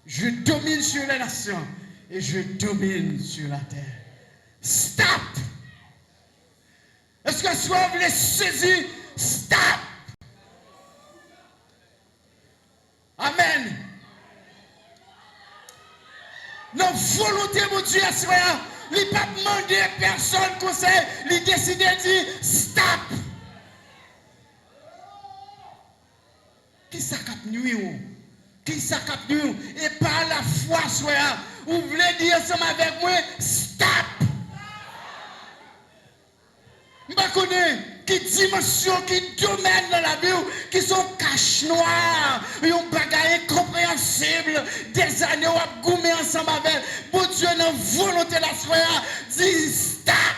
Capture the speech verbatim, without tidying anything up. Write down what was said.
Je domine sur les nations et je domine sur la terre. Stop! Èske si w vle sezi, stop! Amèn. Nan volonte Bondye aswè a, li p ap mande pèsonn konsèy, li deside di stop. Kisa k ap nwi w? Kisa k ap nwi w? E pa lafwa aswè a, ou vle di ansanm avèk mwen, stop! M pa konnen ki dimansyon, ki domèn nan lavi w ki se yon kach nwa, yon bagay enkonpreyansib. Dèzane w ap goumen ansanm avè l. Bondye nan volonte l aswè a di stop!